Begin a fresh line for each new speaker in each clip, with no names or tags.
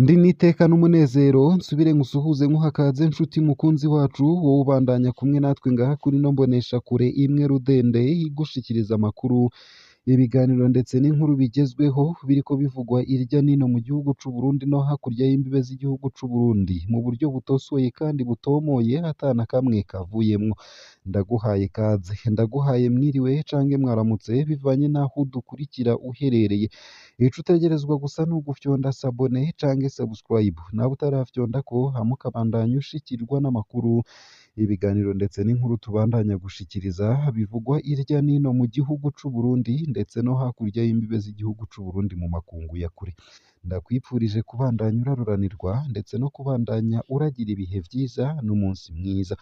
Ndi n'iteka n'umunezero nsubire nkusuhuze nkuhakaze nshuti mukunzi wacu, wowe ubandanya kumwe natwe ngaha kuri ino mboneshakure imwe rudende igushikiriza amakuru, ibiganiro ndetse n'inkuru bigezweho biriko bivugwa irya nino mu gihugu c'u Burundi no hakurya y'imbibe z'igihugu c'u Burundi mu buryo butosoye kandi butomoye ata na kamwe kavuyemwo. Ndaguhaye kaze, ndaguhaye mwiriwe canke mwaramutse bivanye n'aho udukurikira uherereye. Ico utegerezwa gusa ni ugufyonda sabone canke subscribe, nawe utarafyondako hama ukabandanya ushikirwa n'amakuru, ibiganiro ndetse n'inkuru tubandanya gushikiriza bivugwa irya nino mu gihugu c'u Burundi ndetse no hakurya y'imbibe z'igihugu c'u Burundi mu makungu ya kure. Ndakwipfurije kubandanya uraruranirwa ndetse no kubandanya uragira ibihe vyiza n'umunsi mwiza.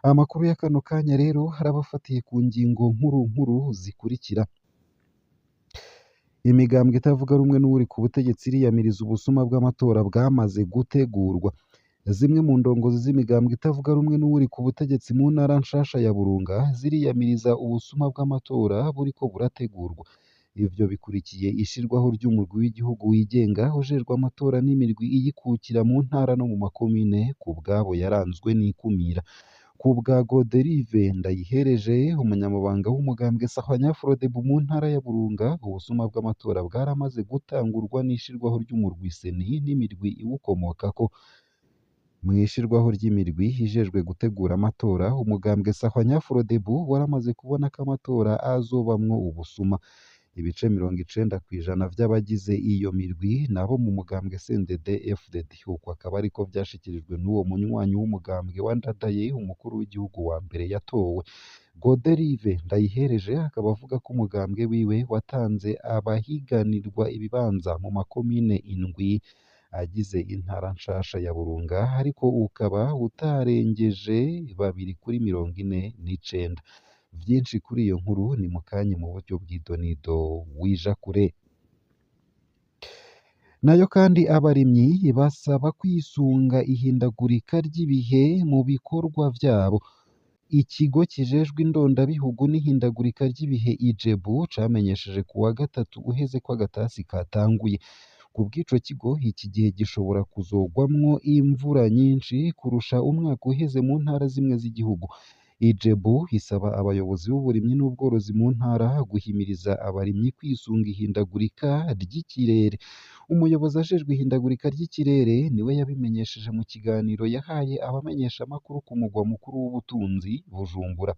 Amakuru ya kano kanya rero arabafatiye ku ngingo nkuru nkuru zikurikira: Imigambwe itavuga rumwe n'uwuri ku butegetsi iriyamiriza ubusuma bw'amatora bwamaze gutegurwa. Zimwe mu ndongozi z'imigambwe itavuga rumwe n'uwuri ku butegetsi mu ntara nshasha ya Burunga ziriyamiriza ubusuma bw'amatora buriko burategurwa. Ivyo bikurikiye ishirwaho ry'umurwi w'igihugu wigenga ujejwe amatora n'imirwi iyikukira mu ntara no mu makomine ku bwabo yaranzwe n'ikumira. Ku bwa Goderive Ndayihereje, umunyamabanga w'umugambwe Sahwanya-Frodebu mu ntara ya Burunga, ubusuma bw'amatora bwaramaze gutangurwa n'ishirwaho ry'umurwi CENI n'imirwi iwukomokako. Mw'ishirwaho ry'imirwi ijejwe gutegura amatora, umugambwe Sahwanya-Frodebu waramaze kubona ko amatora azobamwo ubusuma. Ibice 90% vy'abagize iyo mirwi nabo mu mugambwe CNDD-FDD. Uko akaba ariko vyashikirijwe n'uwo munywanyi w'umugambwe wa Ndadaye, umukuru w'igihugu wa mbere yatowe. Goderive Ndayihereje akaba avuga ko umugambwe wiwe watanze abahiganirwa ibibanza mu makomine 7 agize intara nshasha ya Burunga, ariko ukaba utarengeje 2 kuri 49. Vyinshi kuri iyo nkuru ni mukanya mu buryo bw'idonido wijakure. Nayo kandi abarimyi basaba kwisunga ihindagurika ry'ibihe mu bikorwa vyabo. Ikigo kijejwe indondabihugu n'ihindagurika ry'ibihe IJEBU camenyesheje ku wa gatatu uheze ko agatasi katanguye. Ku bw'ico kigo, iki gihe gishobora kuzogwamwo imvura nyinshi kurusha umwaka uheze mu ntara zimwe z'igihugu. IJEBU isaba abayobozi b'uburimyi n'ubworozi mu ntara guhimiriza abarimyi kwisunga ihindagurika ry'ikirere. Umuyobozi ajejwe ihindagurika ry'ikirere niwe yabimenyesheje mu kiganiro yahaye abamenyeshamakuru ku mugwa mukuru w'ubutunzi Bujumbura.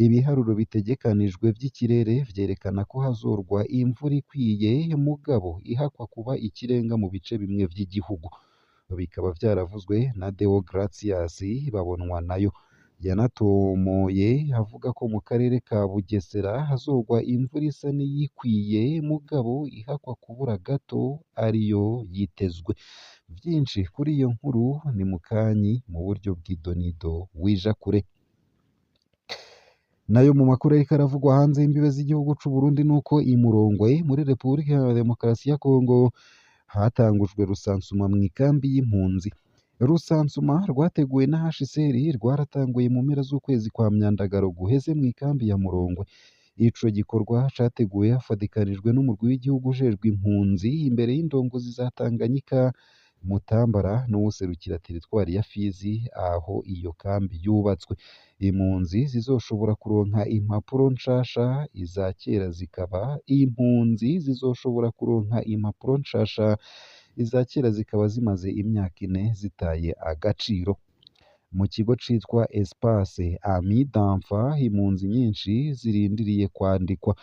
Ibiharuro bitegekanijwe vy'ikirere vyerekana ko hazorwa imvura ikwiye mugabo ihakwa kuba ikirenga mu bice bimwe vy'igihugu. Bikaba vyaravuzwe na Deo Gratias Babonwanayo. Yanatomoye avuga ko mu karere ka Bugesera hazogwa imvura isa n'iyikwiye mugabo ihakwa kubura gato ariyo yitezwe. Vyinshi kuri iyo nkuru ni mukanyi mu buryo bw'idonido wijakure. Nayo mu makuru ariko aravugwa hanze y'imbibe z'igihugu c'u Burundi nuko i Murongwe muri Repubulika Iharanira Demokarasi ya Kongo hatangujwe rusansuma mw'ikambi y'impunzi. Rusansuma rwateguwe na HCR rwaratanguye mu mpera z'ukwezi kwa Myandagaro guheze mw'ikambi ya Murongwe. Ico gikorwa categuwe hafadikanijwe n'umurwi w'igihugu ujejwe impunzi imbere y'indongozi za Tanganyika, Mutambara n'uwuserukira teritwari ya Fizi aho iyo kambi yubatswe. Impunzi zizoshobora kuronka impapuro nshasha, iza kera zikaba impunzi zizoshobora kuronka impapuro nshasha, iza kera zikaba zimaze imyaka 4 zitaye agaciro. Mu kigo citwa Espace Amis d'Enfants, impunzi nyinshi zirindiriye kwandikwa.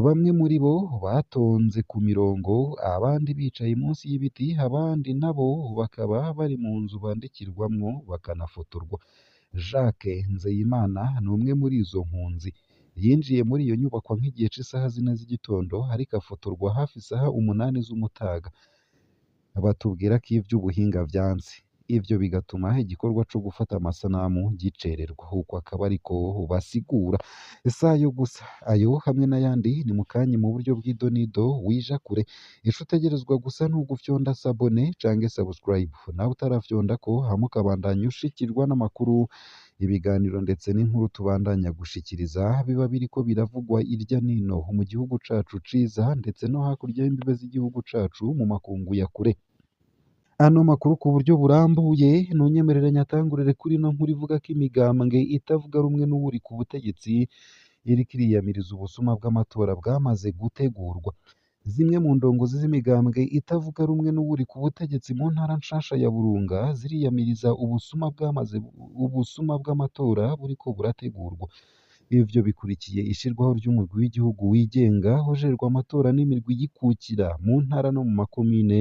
Bamwe muri bo batonze ku mirongo, abandi bicaye munsi y'ibiti, abandi nabo bakaba bari mu nzu bandikirwamwo bakanafotorwa. Jacques Nzeyimana ni umwe muri izo mpunzi. Yinjiye muri iyo nyubakwa nk'igihe c'isaha 4 z'igitondo, ariko afotorwa hafi isaha 8 z'umutaga. Batubwira ko ivy'ubuhinga vyanse. Ivyo bigatuma igikorwa co gufata amasanamu gicererwa. Uko akaba ariko basigura. Sayo gusa, ayo hamwe n'ayandi ni mukanya mu buryo bw'idonido wijakure. Ico utegerezwa gusa ni ugufyonda sabone canke subscribe, nawe utarafyondako hama ukabandanya ushikirwa n'amakuru, Ibiganiro ndetse n'inkuru tubandanya gushikiriza biba biriko biravugwa irya nino mu gihugu cacu ciza ndetse no hakurya y'imbibe z'igihugu cacu mu makungu ya kure. Ano makuru ku buryo burambuye ntunyemerere nyatangurire kuri ino nkuru ivuga ko imigambwe itavuga rumwe n'uwuri ku butegetsi iriko iriyamiriza ubusuma bw'amatora bwamaze gutegurwa. Zimwe mu ndongozi z'imigambwe itavuga rumwe n'uwuri ku butegetsi mu ntara nshasha ya Burunga ziriyamiriza ubusuma bw'amatora buriko burategurwa. Ivyo bikurikiye ishirwaho ry'umugwi w'igihugu wigenga ujejwe amatora n'imirwi yikukira mu ntara no mu makomine,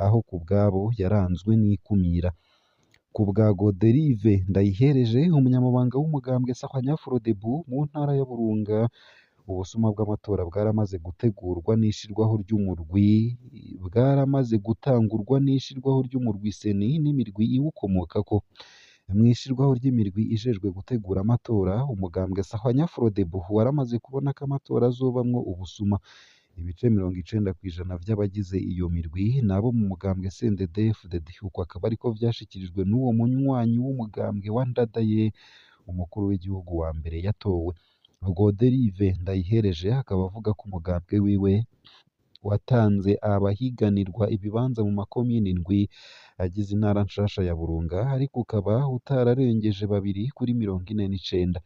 aho ku bwabo yaranzwe n'ikumira. Ku bwa Goderive Ndayihereje, umunyamabanga w'umugambwe Sahwanyafrodebu mu ntara ya Burunga, ubusuma bw'amatora bwaramaze gutegurwa n'ishirwaho ry'umurwi bwaramaze gutangurwa n'ishirwaho ry'umurwi CENI n'imirwi iwukomokako. Mw'ishirwaho ry'imirwi ijejwe gutegura amatora, umugambwe Sahwanyafrodebu waramaze kubona ko amatora azobamwo ubusuma. Ibice 90% vy'abagize iyo mirwi nabo mu mugambwe CNDD-FDD, uko akaba ariko vyashikirijwe n'uwo munywanyi w'umugambwe wa Ndadaye, umukuru w'igihugu wa mbere yatowe. Goderive Ndayihereje akaba avuga ko umugambwe wiwe watanze abahiganirwa ibibanza mu makomine indwi agize intara nshasha ya Burunga, ariko ukaba utararengeje 2 kuri 49.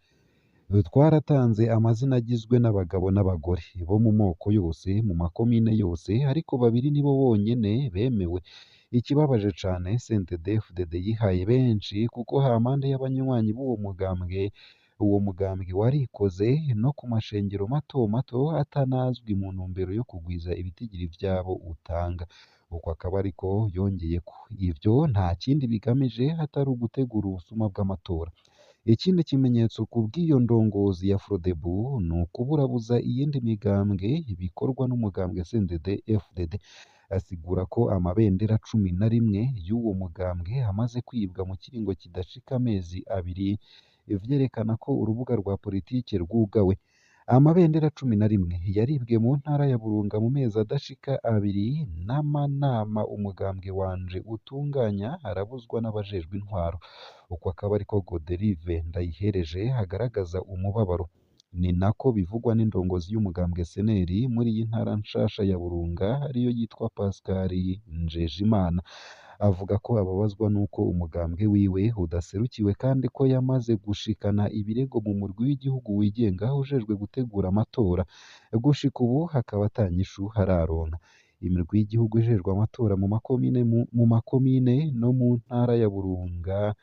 Twaratanze amazina agizwe n'abagabo n'abagore bo mu moko yose mu makomine yose, ariko babiri nibo bonyene bemewe. Ikibabaje cane, CNDD-FDD yihaye benshi kuko hampande y'abanywanyi b'uwo mugambwe, uwo mugambwe warikoze no ku mashengero mato mato atanazwi mu ntumbero yo kugwiza ibitigiri vy'abo utanga. Uko akaba ariko yongeyeko. Ivyo nta kindi bigamije atari ugutegura ubusuma bw'amatora. Ikindi kimenyetso ku bw'iyo ndongozi ya Frodebu ni ukuburabuza iyindi migambwe bikorwa n'umugambwe CNDD-FDD. Asigura ko amabendera 11 y'uwo mugambwe amaze kwibwa mu kiringo kidashika amezi abiri, vyerekana ko urubuga rwa politike rwugawe. Amabendera 11 yaribwe mu ntara ya Burunga mu mezi adashika abiri, n'amanama umugambwe wanje utunganya arabuzwa n'abajejwe intwaro. Uko akaba ariko Goderive Ndayihereje agaragaza umubabaro. Ni nako bivugwa n'indongozi y'umugambwe SNL muri iyi ntara nshasha ya Burunga ariyo yitwa Pascal Njejimana. Avuga ko ababazwa n'uko umugambwe wiwe udaserukiwe kandi ko yamaze gushikana ibirego mu murwi w'igihugu wigenga ujejwe gutegura amatora. Gushika ubu hakaba ata nyishu hararonka. Imirwi y'igihugu ijejwe amatora mu makomine no mu ntara ya Burunga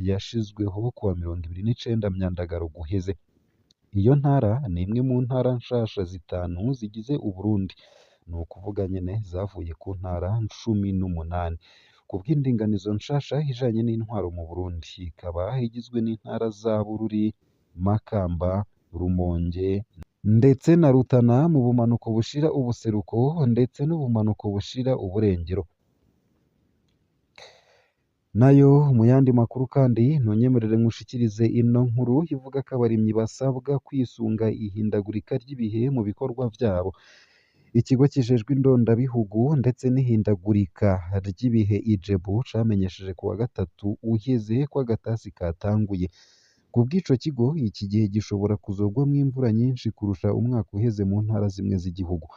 yashizweho kuwa 29 Myandagaro guheze. Iyo ntara ni imwe mu ntara nshasha zitanu zigize Uburundi, ni ukuvuga nyene zavuye ku ntara 18. Ku bw'indinganizo nshasha ijanye n'intwaro mu Burundi, ikaba igizwe n'intara za Bururi, Makamba, Rumonge ndetse na Rutana mu bumanuko bushira ubuseruko ndetse n'ubumanuko bushira uburengero. Nayo mu yandi makuru kandi ntunyemerere nkushikirize ino nkuru ivuga ko abarimyi basabwa kwisunga ihindagurika ry'ibihe mu bikorwa vyabo. Ikigo kijejwe indondabihugu ndetse n'ihindagurika ry'ibihe IJEBU camenyesheje kuwa gatatu uheze ko agatasi katanguye. Ku bw'ico kigo, iki gihe gishobora kuzogwamwo imvura nyinshi kurusha umwaka uheze mu ntara zimwe z'igihugu.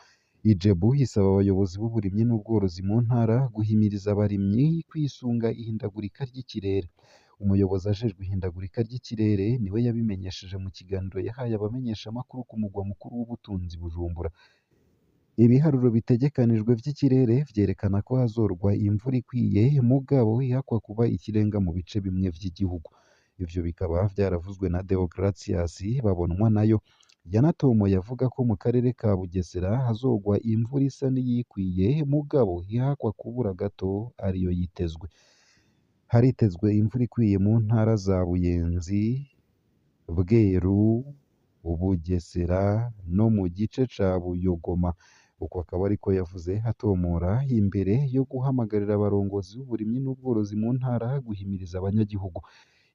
IJEBU isaba abayobozi b'uburimyi n'ubworozi mu ntara guhimiriza abarimyi kwisunga ihindagurika ry'ikirere. Umuyobozi ajejwe ihindagurika ry'ikirere niwe yabimenyesheje mu kiganiro yahaye abamenyeshamakuru ku mugwa mukuru w'ubutunzi Bujumbura. Ibiharuro bitegekanijwe vy'ikirere vyerekana ko hazorwa imvura ikwiye mugabo ihakwa kuba ikirenga mu bice bimwe vy'igihugu. Ivyo bikaba vyaravuzwe na Deogratias Babonwa nayo. Yanatomoye avuga ko mu karere ka Bugesera hazogwa imvura isa n'iyikwiye mugabo ihakwa kubura gato ariyo yitezwe. Haritezwe imvura ikwiye mu ntara za Buyenzi, Bweru, Bugesera no mu gice ca Buyogoma. Uko akaba ariko yavuze atomora imbere yo guhamagarira abarongozi b'uburimyi n'ubworozi mu ntara guhimiriza abanyagihugu.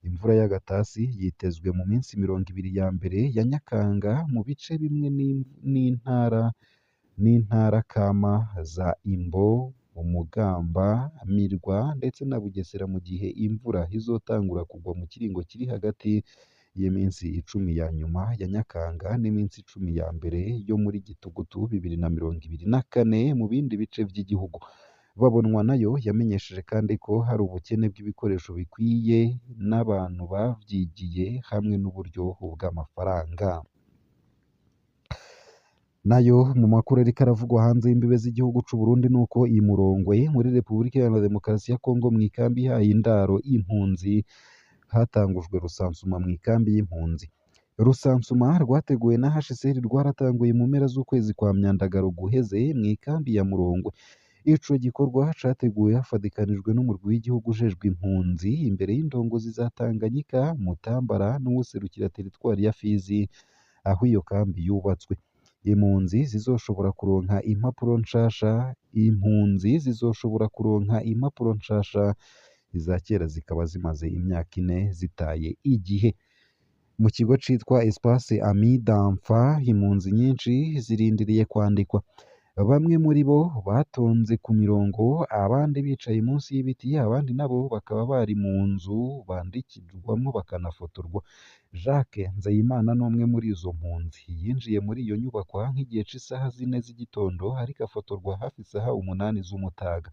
Imvura y'agatasi yitezwe mu minsi 20 ya mbere ya Nyakanga mu bice bimwe n'intara kama za Imbo, Umugamba, Mirwa ndetse na Bugesera mu gihe imvura izotangura kugwa mu kiringo kiri hagati y'iminsi 10 ya nyuma ya Nyakanga n'iminsi 10 ya mbere yo muri Gitugutu 2024 mu bindi bice vy'igihugu. Babonwa nayo yamenyesheje kandi ko hari ubukene bw'ibikoresho bikwiye n'abantu bavyigiye hamwe n'uburyo bw'amafaranga. Nayo mu makuru ariko aravugwa hanze y'imbibe z'igihugu c'u Burundi nuko i Murongwe muri Repubulika Iharanira Demokarasi ya Kongo mw'ikambi ihaye indaro impunzi hatangujwe rusansuma mw'ikambi y'impunzi. Rusansuma rwateguwe na HCR rwaratanguye mu mpera z'ukwezi kwa Myandagaro guheze mw'ikambi ya Murongwe. Ico gikorwa categuwe hafadikanijwe n'umurwi w'igihugu ujejwe impunzi imbere y'indongozi za Tanganyika, Mutambara n'uwuserukira teritwari ya Fizi aho iyo kambi yubatswe. Impunzi zizoshobora kuronka impapuro nshasha, impunzi zizoshobora kuronka impapuro nshasha, iza kera zikaba zimaze imyaka 4 zitaye igihe. Mu kigo citwa Espace Ami d'Enfants, impunzi nyinshi zirindiriye kwandikwa. Bamwe muri bo batonze ku mirongo, abandi bicaye munsi y'ibiti, abandi nabo bakaba bari mu nzu bandikirwamwo bakanafotorwa. Jacques Nzeyimana n'umwe muri izo mpunzi. Yinjiye muri iyo nyubakwa nk'igihe c'isaha 4 z'igitondo ariko afotorwa hafi isaha 8 z'umutaga.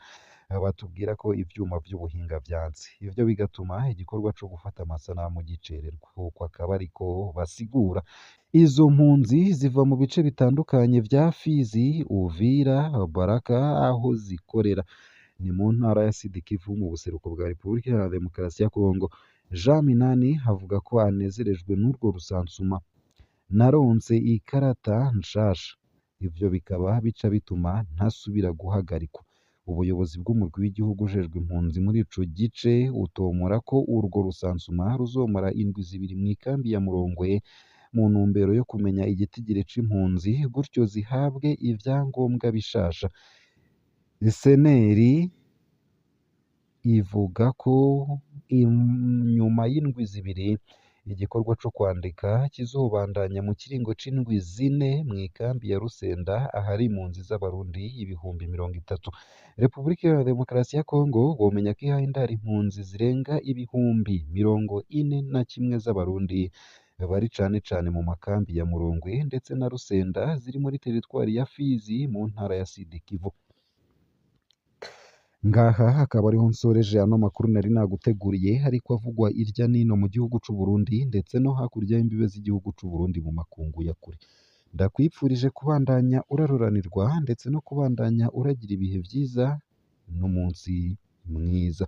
Batubwira ko ivyuma vy'ubuhinga vyanse. Ivyo bigatuma igikorwa co gufata amasanamu gicererwa. Uko akaba ariko basigura. Izo mpunzi ziva mu bice bitandukanye vya Fizi, Uvira, Baraka aho zikorera. Ni mu ntara ya Sud Kivu mu buseruko bwa Repubulika Iharanira Demokarasi ya Kongo. Jean Minani avuga ko anezerejwe n'urwo rusansuma. Naronse ikarata nshasha. Ivyo bikaba bica bituma ntasubira guhagarikwa. Ubuyobozi bw'umurwi w'igihugu ujejwe impunzi muri ico gice utomora ko urwo rusansuma ruzomara indwi 2 mw'ikambi ya Murongwe mu ntumbero yo kumenya igitigiri c'impunzi gutyo zihabwe ivyangombwa bishasha. Seneri ivuga ko inyuma y'indwi 2 igikorwa co kwandika kizobandanya mu kiringo c'indwi 4 mw'ikambi ya Rusenda ahari impunzi z'Abarundi 30,000. Repubulika Iharanira Demokarasi ya Kongo womenya ko ihaye indaro impunzi zirenga 41,000 z'Abarundi bari cane cane mu makambi ya Murongwe ndetse na Rusenda ziri muri teritwari ya Fizi mu ntara ya Sud Kivu. Ngaha akaba ariho nsoreje ano makuru nari naguteguriye ariko avugwa irya nino mu gihugu c'u Burundi ndetse no hakurya y'imbibe z'igihugu c'u Burundi mu makungu ya kure. Ndakwipfurije kubandanya uraroranirwa ndetse no kubandanya uragira ibihe vyiza n'umunsi mwiza.